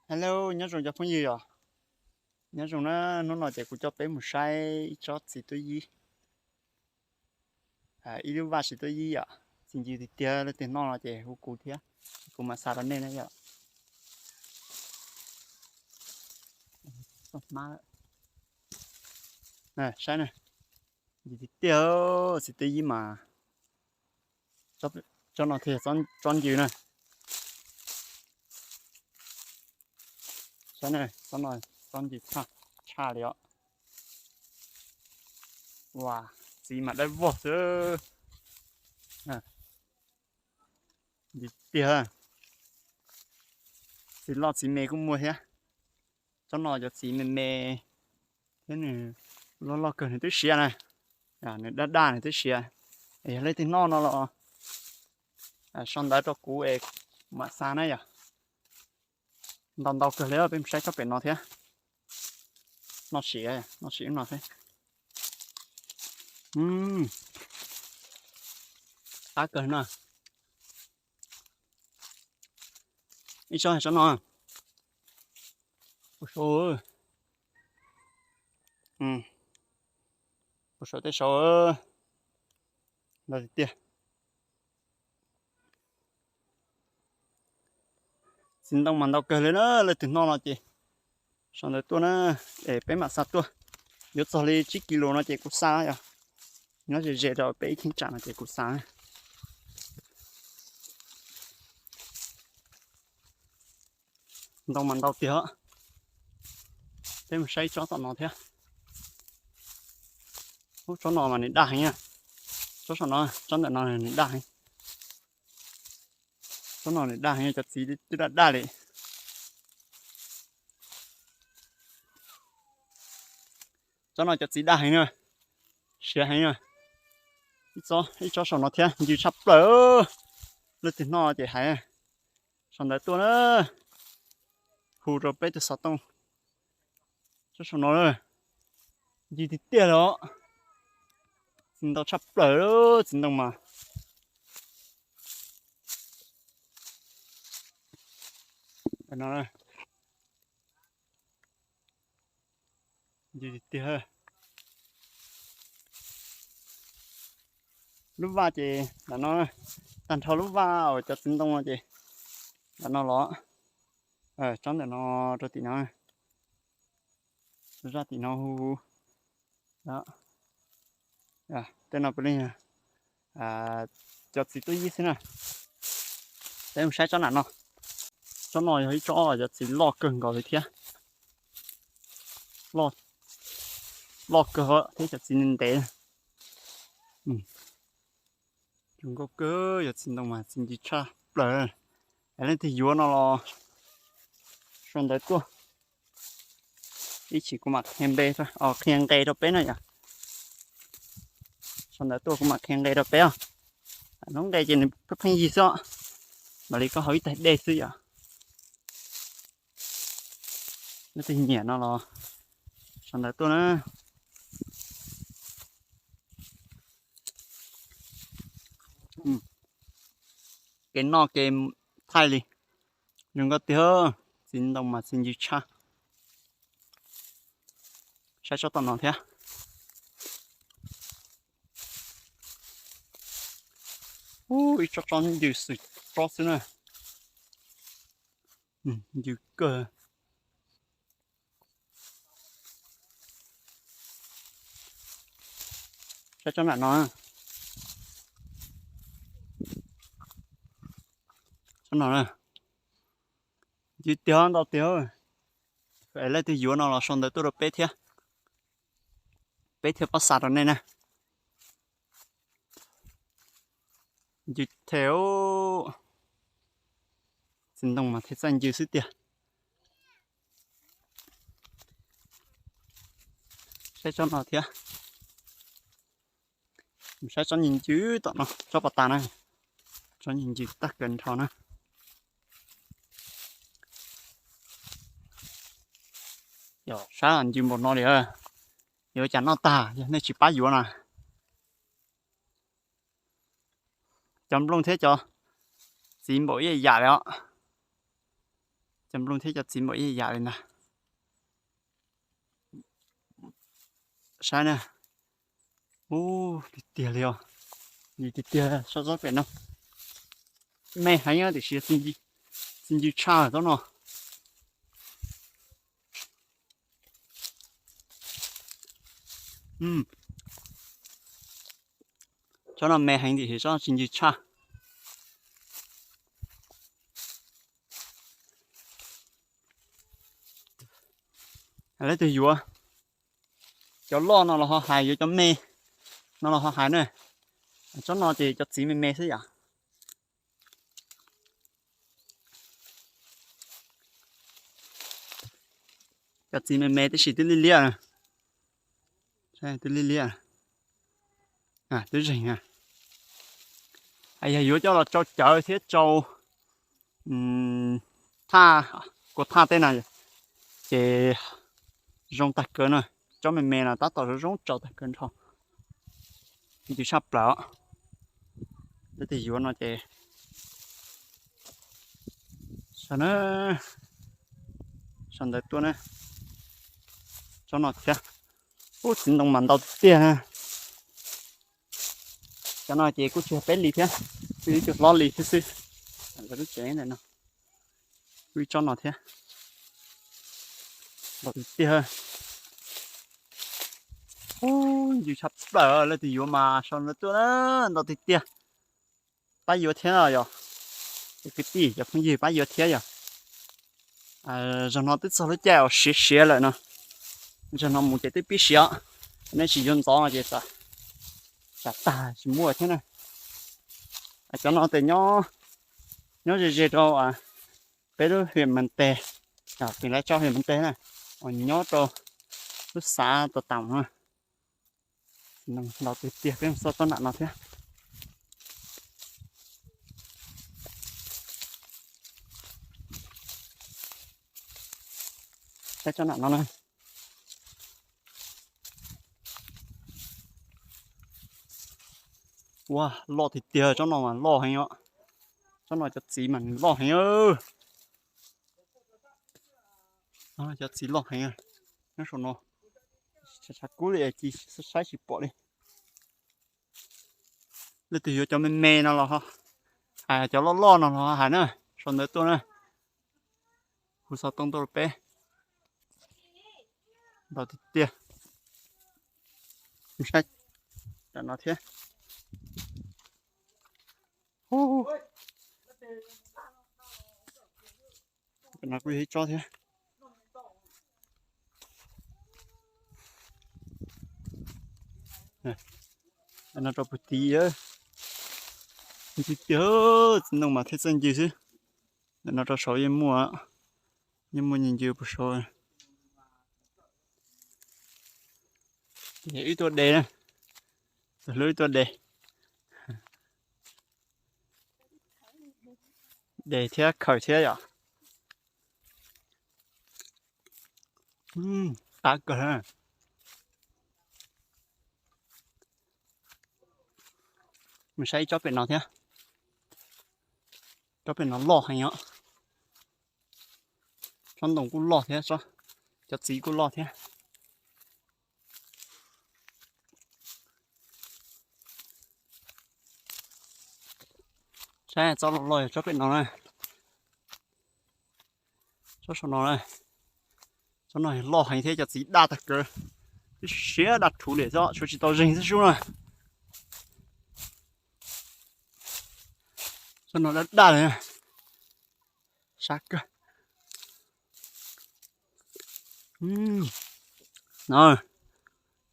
Hello, nyob zoo cov phooj ywg yom. Nyob zoo na, hnub no ces kuv coj peb mus saib ib tsob txiv tuaj yib, ib lub vaj txiv tuaj yib yom. Txi ncw tiag tiag, leej twg noj no ces hu kuv thiab, kuv mam xa rau nej na yom. Saib na, ncw tiag tiag, txiv tuaj yib mas tsob no thiaj tsob ncw na. Saib na, tsob no tsob ncw tshaj li os. Ua, txiv mas dawb vog xwb. Ncw tiag, txiv loj txiv me kuj muaj thiab. Tsob no cov txiv me me thiab nws loj loj kawg nws twb siav na, nws daj daj nws twb siav. Yog leej twg noj no los sau ntawv rau kuv es kuv mam xa na yom. Ntau ntau kawg li, peb mus saib tsob pem no thiab. Noj sim, noj sim no thiab. Qab kawg no. Ib tsob, tsob no. Ua, ua saum tej saud los tiag tiag. Txiv ntoo mas ntau kawg li na, leej twg noj no ces sau ntawv tuaj na, es peb mam xa tuaj. Yuav txog li tsib kis lus no ces kuv xa yom. Nyob ze ze rau peb ib cheeb tsam no ces kuv xa. Ntoo mas ntau tiag. Peb mus saib tsob tom no thiab. Ub, tsob no mas nws daj heev na. Tsob saum no, tsob ntawm no nws daj heev. Tsob no nws daj heev, cov txiv twb daj daj li. Tsob no cov txiv daj heev na, siav heev na. Ib tsob saum no thiab, ncw tshaj plaws. Leej twg noj ces hais, sau ntawv tuaj na, hu rau peb tug xov tooj. Tsob saum no ncw tiag tiag li os. Txiv ntoo tshaj plaws, txiv ntoo mas. Ncw tiag tiag. Lub vaj ces ntawm no, tag nrho lub vaj uas cov txiv ntoo no ces ntawm no los, tsob ntawm no rau tim no, zaj tim no hu. Tej no puav leej cov txiv tuaj yib xwb na. Peb mus saib tsob nram no. Tsob no yog ib tsob cov txiv loj kawg nkaus li thiab. Loj kawg thiab cov txiv ntev. Zoo nkauj kawg, yog txiv ntoo mas txiv ncw tshaj plaws. Leej twg yuav no los sau ntawv tuaj. Ib chim kuv mam qhia npe, qhia nqe rau peb na yom. Sau ntawv tuaj kuv mam qhia nqe rau peb os. Lub nqe ces nws pheej yig xwb, mam li koj haus ib tais dej xwb yom. Leej twg nyiam no los sau ntawv tuaj na. Kev noj kev thaij li. Zoo nkauj tiag, txiv ntoo mas txiv ncw tshaj. Saib tsob tom no thiab. Ub, ib tsob tsob ncw xwm tsob xwb na. Ncw kawg. Saib tsob nram no. Tsob no na. Ncw tiag ntau tiag. Leej twg yuav no los sau ntawv tuaj rau peb thiab. Peb thiaj pab xa rau nej na. Ncw thiab, txiv ntoo mas thiaj txaij ncw xwb tiag. Saib tsob no thiab. Saib tsob ncw ncw tom no, tsob pas tas na. Tsob ncw ncw tag kawg nrho na. Yog sab ncw npaum no li, yuav cas noj tag, yog nej tsis pab yuav na. Cov nplooj thiab cov txiv npaum ib yam li os. Cov nplooj thiab cov txiv npaum ib yam li ntag. Saib na, ub, tiag tiag li os, li tiag tiag, sab tsob pem no me heev tiam sis txi ncw tshaj tsob no. Tsob no me heev tiam sis tsob txi ncw tshaj. Leej twg yuav cov loj no los ho hais, yuav cov me no los ho hais na. Tsob no ces cov txiv me me xwb yom. Cov txiv me me tab sis twb liab liab, twb liab liab, twb zeeg. Yog yuav coj los tsau cawv thiab tsau thaj, kua thaj tej no ces zoo tag kawg na. Tsob me me no tab tom zoo zoo tsau tag kawg nrho, ncw tshaj plaws. Leej twg yuav no ces sau na, sau ntawv tuaj na. Tsob no thiab, ub, txiv ntoo mas ntau tiag tiag na. Cov no ces kuj tsis yog peb li thiab, ib tug hlob li thiab xwb. Lawv lub tsev ntawm no kuj ib tsob no thiab, ntau tiag tiag. Ub, ncw tshaj plaws, leej twg yuav mas sau ntawv tuaj na, ntau tiag tiag. Pab yuav thiab yog, cov kwv tij cov phooj ywg pab yuav thiab yog. Zaum no twb txog lub caij uas siav siav lawm no, zaum no mus ces twb pib siav, nej tsis yuav ntxov no ces tsam tag tsis muaj thiab na. Cov no ces nyob ze ze rau peb lub hiam Mas Tes, pem lawv tso hiam Mas Tes na, uas nyob rau lub xav Tau Taum no. Ntau tiag tiag, peb mus xauj tsob nram no thiab. Saib tsob nram no na. Ua, loj tiag tiag, tsob no mas loj heev os. Tsob no cov txiv mas loj heev. Cov txiv loj heev nyob saum no, tshav kub li cis saib tsis pom li. Leej twg yuav cov me me no los, cov loj loj no los hais na, sau ntawv tuaj na. Hu xov tooj tuaj rau peb. Ntau tiag tiag. Saib tam no thiab. Tam no kuj yog ib tsob thiab. No rau puag tid, ncw tiag, txiv ntoo mas thiaj txawj ncw xwb. Tam no rau saud yeej muaj, yeej muaj ncw puag saud. Ib tug de, tus hlub ib tug de. De thiab khaws thiab yom. Qab kawg. Mus saib ib tsob pem no thiab. Tsob pem no loj heev os. Tsob ntoo kuj loj thiab, cov txiv kuj loj thiab. Saib tsob loj loj yog tsob pem no na. Tsob saum no na. Tsob no loj heev thiab cov txiv daj tag kawg. Twb siav daj rhuv li xwb, tshuav tsis tau zeeg xwb sub na. Tsob no daj daj li. Sab kawg. No,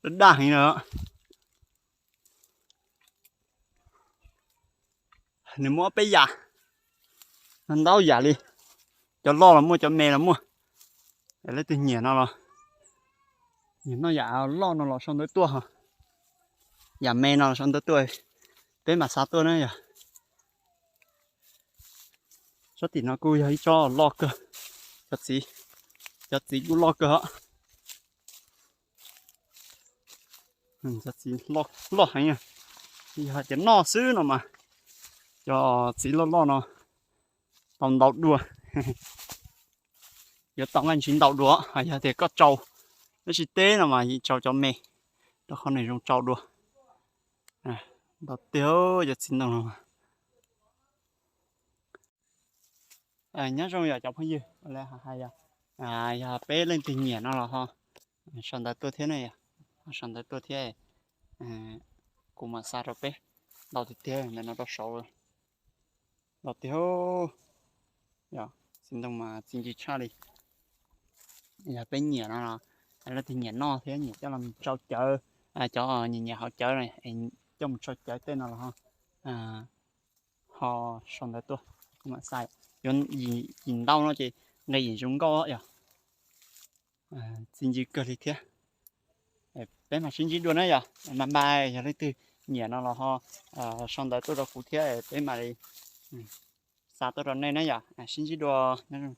daj daj heev na. Nws muaj ob peb yam, ntau yam li. Cov loj los muaj, cov me los muaj. Leej twg nyiam no los, nyiam noj yam loj no los sau ntawv tuaj, yam me no los sau ntawv tuaj, peb mam xa tuaj na yog. Tsob tim no kuj yog ib tsob loj kawg, cov txiv, cov txiv kuj loj kawg os. Cov txiv loj heev, yog hais tias noj xwb no mas cov txiv loj loj no tau ntau dua. Yuav tau nqaij ntsis ntau dua, yog tias koj tsau dab tsi teb no mas yeej tsau cov me, rau qhov nws zoo tsau dua. Ntau tiag cov txiv ntoo no. Nyob zoo yom cov phooj ywg, yog peb leej twg nyiam no los ho sau ntawv tuaj thiab na yom, ho sau ntawv tuaj thiab, kuv mam xa rau peb. Ntau tiag tiag ntawm no rau saud. Ntau tiag, yog txiv ntoo mas txi ntsis tshaj li. Yog peb nyiam no, leej twg nyiam noj thiab nyiam coj los tsau cawv, cov nyiam nyiam hauv cawv, coj mus tsau cawv tej no los ho ho sau ntawv tuaj, kuv mam xa. Yuav yim ntau no ces nqe yim zoo nkauj yom. Txi ntsis kawg li thiab. Peb mam sib ntsib dua na yom. Bye bye, yog leej twg nyiam no los ho sau ntawv tuaj rau kuv thiab peb mam li xa tuaj rau nej na yom. Sib ntsib dua, nyob zoo.